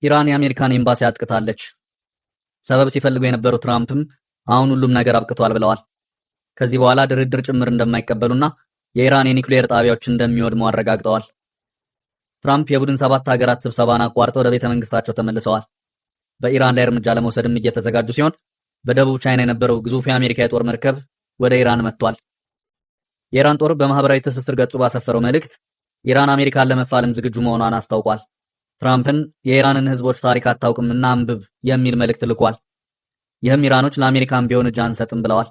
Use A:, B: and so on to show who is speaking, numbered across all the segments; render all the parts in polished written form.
A: ኢራን የአሜሪካን ኤምባሲ አጥቅታለች። ሰበብ ሲፈልጉ የነበሩ ትራምፕም አሁን ሁሉም ነገር አብቅቷል ብለዋል። ከዚህ በኋላ ድርድር ጭምር እንደማይቀበሉና የኢራን የኒውክሌር ጣቢያዎች እንደሚወድሙ አረጋግጠዋል። ትራምፕ የቡድን 7 ሀገራት ስብሰባን አቋርጠው ወደ ቤተ መንግስታቸው ተመልሰዋል። በኢራን ላይ እርምጃ ለመውሰድም እየተዘጋጁ ሲሆን በደቡብ ቻይና የነበረው ግዙፍ የአሜሪካ የጦር መርከብ ወደ ኢራን መጥቷል። የኢራን ጦር በማህበራዊ ትስስር ገጹ ባሰፈረው መልእክት ኢራን አሜሪካን ለመፋለም ዝግጁ መሆኗን አስታውቋል። ትራምፕን የኢራንን ህዝቦች ታሪክ አታውቅምና አንብብ የሚል መልእክት ልኳል። ይህም ኢራኖች ለአሜሪካን ቢሆን እጅ አንሰጥም ብለዋል።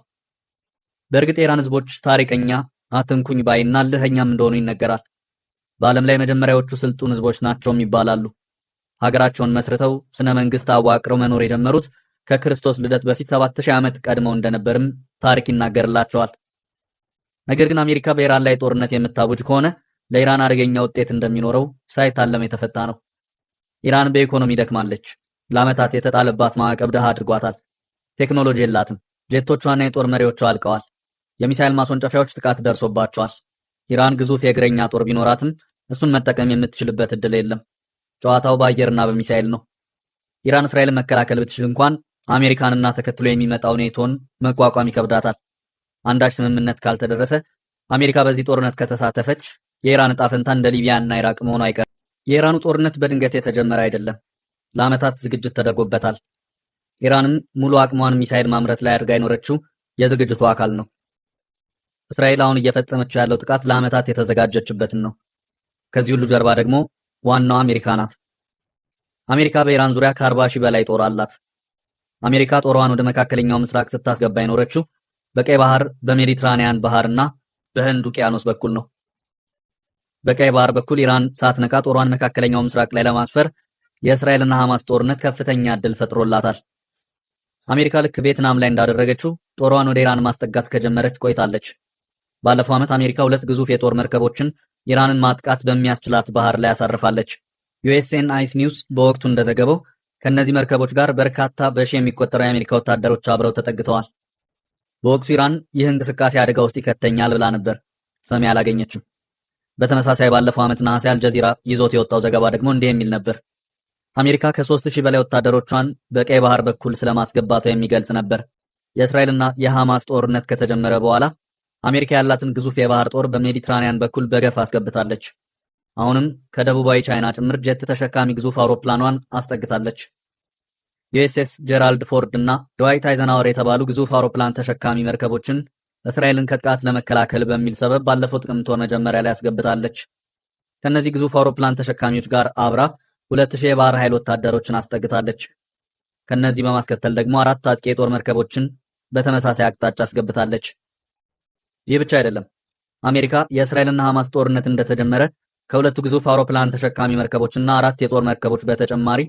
A: በእርግጥ የኢራን ህዝቦች ታሪከኛ፣ አትንኩኝ ባይና እልኸኛም እንደሆኑ ይነገራል። በዓለም ላይ መጀመሪያዎቹ ስልጡን ህዝቦች ናቸውም ይባላሉ። ሀገራቸውን መስርተው ስነ መንግስት አዋቅረው መኖር የጀመሩት ከክርስቶስ ልደት በፊት 7000 ዓመት ቀድመው እንደነበርም ታሪክ ይናገርላቸዋል። ነገር ግን አሜሪካ በኢራን ላይ ጦርነት የምታውጅ ከሆነ ለኢራን አደገኛ ውጤት እንደሚኖረው ሳይታለም የተፈታ ነው። ኢራን በኢኮኖሚ ደክማለች። ለዓመታት የተጣለባት ማዕቀብ ድሃ አድርጓታል። ቴክኖሎጂ የላትም። ጄቶቿና የጦር መሪዎቿ አልቀዋል። የሚሳኤል ማስወንጨፊያዎች ጥቃት ደርሶባቸዋል። ኢራን ግዙፍ የእግረኛ ጦር ቢኖራትም እሱን መጠቀም የምትችልበት እድል የለም። ጨዋታው በአየርና በሚሳኤል ነው። ኢራን እስራኤልን መከላከል ብትችል እንኳን አሜሪካንና ተከትሎ የሚመጣው ኔቶን መቋቋም ይከብዳታል። አንዳች ስምምነት ካልተደረሰ አሜሪካ በዚህ ጦርነት ከተሳተፈች የኢራን ዕጣ ፈንታ እንደ ሊቢያ እና ኢራቅ መሆኑ አይቀርም። የኢራኑ ጦርነት በድንገት የተጀመረ አይደለም። ለዓመታት ዝግጅት ተደርጎበታል። ኢራንም ሙሉ አቅሟን ሚሳኤል ማምረት ላይ አድርጋ የኖረችው የዝግጅቱ አካል ነው። እስራኤል አሁን እየፈጸመችው ያለው ጥቃት ለዓመታት የተዘጋጀችበትን ነው። ከዚህ ሁሉ ጀርባ ደግሞ ዋናው አሜሪካ ናት። አሜሪካ በኢራን ዙሪያ ከ40 ሺህ በላይ ጦር አላት። አሜሪካ ጦሯን ወደ መካከለኛው ምስራቅ ስታስገባ የኖረችው በቀይ ባህር፣ በሜዲትራኒያን ባህርና በህንድ ውቅያኖስ በኩል ነው። በቀይ ባህር በኩል ኢራን ሳትነቃ ጦሯን መካከለኛው ምስራቅ ላይ ለማስፈር የእስራኤልና ሐማስ ጦርነት ከፍተኛ እድል ፈጥሮላታል። አሜሪካ ልክ ቪየትናም ላይ እንዳደረገችው ጦሯን ወደ ኢራን ማስጠጋት ከጀመረች ቆይታለች። ባለፈው ዓመት አሜሪካ ሁለት ግዙፍ የጦር መርከቦችን ኢራንን ማጥቃት በሚያስችላት ባህር ላይ አሳርፋለች። ዩኤስኤንአይሲ ኒውስ በወቅቱ እንደዘገበው ከእነዚህ መርከቦች ጋር በርካታ በሺህ የሚቆጠሩ የአሜሪካ ወታደሮች አብረው ተጠግተዋል። በወቅቱ ኢራን ይህ እንቅስቃሴ አደጋ ውስጥ ይከተኛል ብላ ነበር፣ ሰሚ አላገኘችም። በተመሳሳይ ባለፈው ዓመት ነሐሴ አልጀዚራ ይዞት የወጣው ዘገባ ደግሞ እንዲህ የሚል ነበር። አሜሪካ ከ3000 በላይ ወታደሮቿን በቀይ ባህር በኩል ስለማስገባቷ የሚገልጽ ነበር። የእስራኤልና የሐማስ ጦርነት ከተጀመረ በኋላ አሜሪካ ያላትን ግዙፍ የባህር ጦር በሜዲትራኒያን በኩል በገፍ አስገብታለች። አሁንም ከደቡባዊ ቻይና ጭምር ጀት ተሸካሚ ግዙፍ አውሮፕላኗን አስጠግታለች። ዩኤስኤስ ጄራልድ ፎርድ እና ድዋይት አይዘንሃወር የተባሉ ግዙፍ አውሮፕላን ተሸካሚ መርከቦችን እስራኤልን ከጥቃት ለመከላከል በሚል ሰበብ ባለፈው ጥቅምት ወር መጀመሪያ ላይ አስገብታለች። ከእነዚህ ግዙፍ አውሮፕላን ተሸካሚዎች ጋር አብራ 2000 የባህር ኃይል ወታደሮችን አስጠግታለች። ከነዚህ በማስከተል ደግሞ አራት አጥቂ የጦር መርከቦችን በተመሳሳይ አቅጣጫ አስገብታለች። ይህ ብቻ አይደለም። አሜሪካ የእስራኤልና ሐማስ ጦርነት እንደተጀመረ ከሁለቱ ግዙፍ አውሮፕላን ተሸካሚ መርከቦችና አራት የጦር መርከቦች በተጨማሪ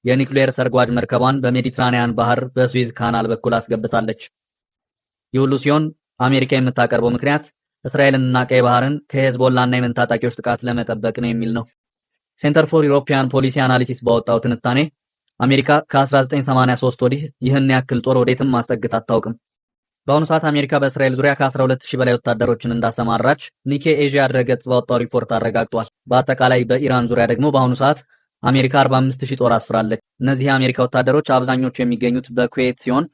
A: የኒውክሌር ሰርጓጅ መርከቧን በሜዲትራኒያን ባህር በስዊዝ ካናል በኩል አስገብታለች። ይህ ሁሉ ሲሆን አሜሪካ የምታቀርበው ምክንያት እስራኤልንና ቀይ ባህርን ከሄዝቦላና የመን ታጣቂዎች ጥቃት ለመጠበቅ ነው የሚል ነው። Center for European Policy Analysis ባወጣው ትንታኔ አሜሪካ ከ1983 ወዲህ ይህን ያክል ጦር ወዴትም ማስጠግት አታውቅም። በአሁኑ ሰዓት አሜሪካ በእስራኤል ዙሪያ ከ12,000 በላይ ወታደሮችን እንዳሰማራች ኒኬ ኤዥያ ድረገጽ ባወጣው ሪፖርት አረጋግጧል። በአጠቃላይ በኢራን ዙሪያ ደግሞ በአሁኑ ሰዓት አሜሪካ 45,000 ጦር አስፍራለች። እነዚህ የአሜሪካ ወታደሮች አብዛኞቹ የሚገኙት በኩዌት ሲሆን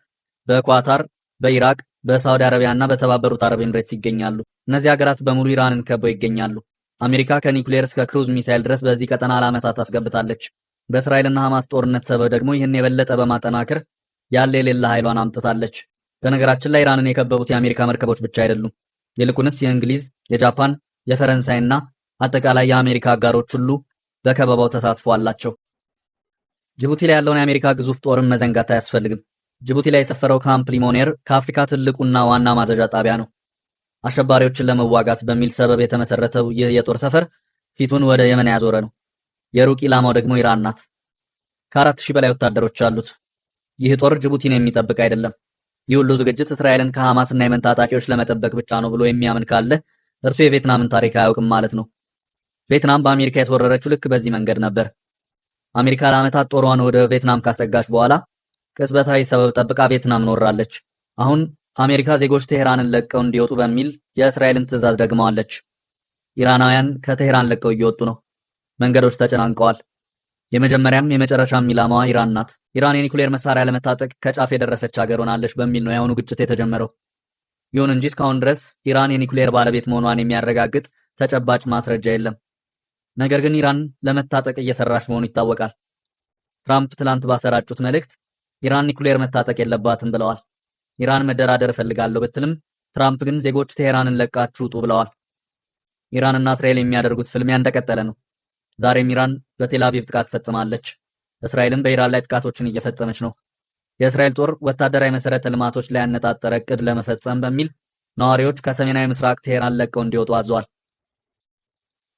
A: በኳታር፣ በኢራቅ፣ በሳውዲ አረቢያ እና በተባበሩት አረብ ኤምሬትስ ይገኛሉ። እነዚህ ሀገራት በሙሉ ኢራንን ከበው ይገኛሉ። አሜሪካ ከኒውክሌር እስከ ክሩዝ ሚሳይል ድረስ በዚህ ቀጠና ለዓመታት አስገብታለች። በእስራኤልና ሐማስ ጦርነት ሰበብ ደግሞ ይህን የበለጠ በማጠናከር ያለ የሌለ ኃይሏን አምጥታለች። በነገራችን ላይ ኢራንን የከበቡት የአሜሪካ መርከቦች ብቻ አይደሉም። ይልቁንስ የእንግሊዝ፣ የጃፓን፣ የፈረንሳይና አጠቃላይ የአሜሪካ አጋሮች ሁሉ በከበባው ተሳትፎ አላቸው። ጅቡቲ ላይ ያለውን የአሜሪካ ግዙፍ ጦርን መዘንጋት አያስፈልግም። ጅቡቲ ላይ የሰፈረው ካምፕ ሊሞኔር ከአፍሪካ ትልቁና ዋና ማዘዣ ጣቢያ ነው። አሸባሪዎችን ለመዋጋት በሚል ሰበብ የተመሰረተው ይህ የጦር ሰፈር ፊቱን ወደ የመን ያዞረ ነው። የሩቅ ኢላማው ደግሞ ኢራን ናት። ከ4000 በላይ ወታደሮች አሉት። ይህ ጦር ጅቡቲን የሚጠብቅ አይደለም። ይህ ሁሉ ዝግጅት እስራኤልን ከሐማስ እና የመን ታጣቂዎች ለመጠበቅ ብቻ ነው ብሎ የሚያምን ካለ እርሱ የቪየትናምን ታሪክ አያውቅም ማለት ነው። ቪየትናም በአሜሪካ የተወረረችው ልክ በዚህ መንገድ ነበር። አሜሪካ ለዓመታት ጦሯን ወደ ቪየትናም ካስጠጋች በኋላ ቅጽበታዊ ሰበብ ጠብቃ ቪየትናምን ወራለች። አሁን አሜሪካ ዜጎች ቴሄራንን ለቀው እንዲወጡ በሚል የእስራኤልን ትዕዛዝ ደግመዋለች። ኢራናውያን ከቴሄራን ለቀው እየወጡ ነው። መንገዶች ተጨናንቀዋል። የመጀመሪያም የመጨረሻም ኢላማዋ ኢራን ናት። ኢራን የኒኩሌር መሳሪያ ለመታጠቅ ከጫፍ የደረሰች ሀገር ሆናለች በሚል ነው የአሁኑ ግጭት የተጀመረው። ይሁን እንጂ እስካሁን ድረስ ኢራን የኒኩሌር ባለቤት መሆኗን የሚያረጋግጥ ተጨባጭ ማስረጃ የለም። ነገር ግን ኢራን ለመታጠቅ እየሰራች መሆኑ ይታወቃል። ትራምፕ ትላንት ባሰራጩት መልእክት ኢራን ኒኩሌር መታጠቅ የለባትም ብለዋል። ኢራን መደራደር እፈልጋለሁ ብትልም ትራምፕ ግን ዜጎች ቴሄራንን ለቃችሁ ውጡ ብለዋል። ኢራንና እስራኤል የሚያደርጉት ፍልሚያ እንደቀጠለ ነው። ዛሬም ኢራን በቴል አቪቭ ጥቃት ፈጽማለች። እስራኤልም በኢራን ላይ ጥቃቶችን እየፈጸመች ነው። የእስራኤል ጦር ወታደራዊ መሰረተ ልማቶች ላይ ያነጣጠረ እቅድ ለመፈጸም በሚል ነዋሪዎች ከሰሜናዊ ምስራቅ ቴሄራን ለቀው እንዲወጡ አዟል።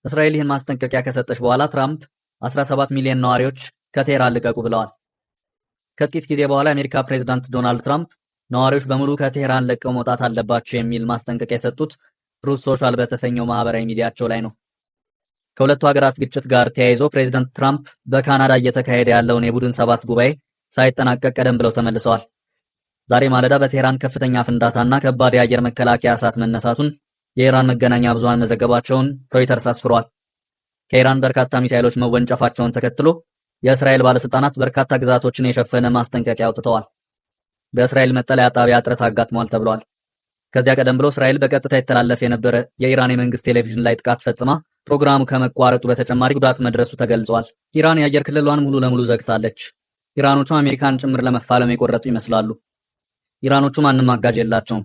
A: እስራኤል ይህን ማስጠንቀቂያ ከሰጠች በኋላ ትራምፕ 17 ሚሊዮን ነዋሪዎች ከቴሄራን ልቀቁ ብለዋል። ከጥቂት ጊዜ በኋላ የአሜሪካ ፕሬዝዳንት ዶናልድ ትራምፕ ነዋሪዎች በሙሉ ከቴሄራን ለቀው መውጣት አለባቸው የሚል ማስጠንቀቂያ የሰጡት ትሩዝ ሶሻል በተሰኘው ማህበራዊ ሚዲያቸው ላይ ነው። ከሁለቱ ሀገራት ግጭት ጋር ተያይዞ ፕሬዝዳንት ትራምፕ በካናዳ እየተካሄደ ያለውን የቡድን 7 ጉባኤ ሳይጠናቀቅ ቀደም ብለው ተመልሰዋል። ዛሬ ማለዳ በቴሄራን ከፍተኛ ፍንዳታና ከባድ የአየር መከላከያ እሳት መነሳቱን የኢራን መገናኛ ብዙሃን መዘገባቸውን ሮይተርስ አስፍሯል። ከኢራን በርካታ ሚሳኤሎች መወንጨፋቸውን ተከትሎ የእስራኤል ባለስልጣናት በርካታ ግዛቶችን የሸፈነ ማስጠንቀቂያ አውጥተዋል። በእስራኤል መጠለያ ጣቢያ እጥረት አጋጥሟል ተብሏል። ከዚያ ቀደም ብሎ እስራኤል በቀጥታ ይተላለፍ የነበረ የኢራን የመንግስት ቴሌቪዥን ላይ ጥቃት ፈጽማ ፕሮግራሙ ከመቋረጡ በተጨማሪ ጉዳት መድረሱ ተገልጿል። ኢራን የአየር ክልሏን ሙሉ ለሙሉ ዘግታለች። ኢራኖቹ አሜሪካን ጭምር ለመፋለም የቆረጡ ይመስላሉ። ኢራኖቹ ማንም አጋዥ የላቸውም።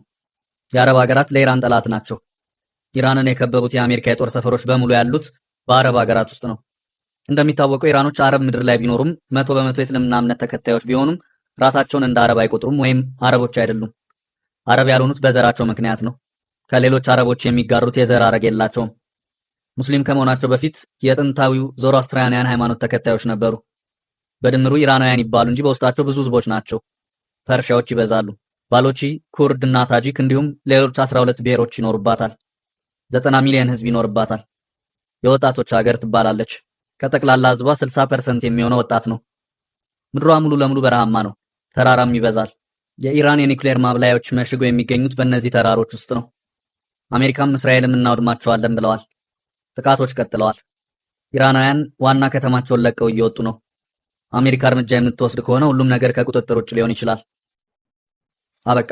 A: የአረብ ሀገራት ለኢራን ጠላት ናቸው። ኢራንን የከበቡት የአሜሪካ የጦር ሰፈሮች በሙሉ ያሉት በአረብ ሀገራት ውስጥ ነው። እንደሚታወቀው ኢራኖች አረብ ምድር ላይ ቢኖሩም 100% የእስልምና እምነት ተከታዮች ቢሆኑም ራሳቸውን እንደ አረብ አይቆጥሩም ወይም አረቦች አይደሉም። አረብ ያልሆኑት በዘራቸው ምክንያት ነው። ከሌሎች አረቦች የሚጋሩት የዘር ሐረግ የላቸውም። ሙስሊም ከመሆናቸው በፊት የጥንታዊው ዞሮአስትሪያንያን ሃይማኖት ተከታዮች ነበሩ። በድምሩ ኢራናውያን ይባሉ እንጂ በውስጣቸው ብዙ ህዝቦች ናቸው። ፐርሺያዎች ይበዛሉ። ባሎቺ፣ ኩርድ እና ታጂክ እንዲሁም ሌሎች 12 ብሔሮች ይኖሩባታል። 90 ሚሊዮን ህዝብ ይኖርባታል። የወጣቶች ሀገር ትባላለች። ከጠቅላላ ህዝቧ 60% የሚሆነው ወጣት ነው። ምድሯ ሙሉ ለሙሉ በረሃማ ነው። ተራራም ይበዛል። የኢራን የኒውክሌር ማብላያዎች መሽገው የሚገኙት በእነዚህ ተራሮች ውስጥ ነው። አሜሪካም እስራኤልም እናወድማቸዋለን ብለዋል። ጥቃቶች ቀጥለዋል። ኢራናውያን ዋና ከተማቸውን ለቀው እየወጡ ነው። አሜሪካ እርምጃ የምትወስድ ከሆነ ሁሉም ነገር ከቁጥጥር ውጭ ሊሆን ይችላል። አበቃ።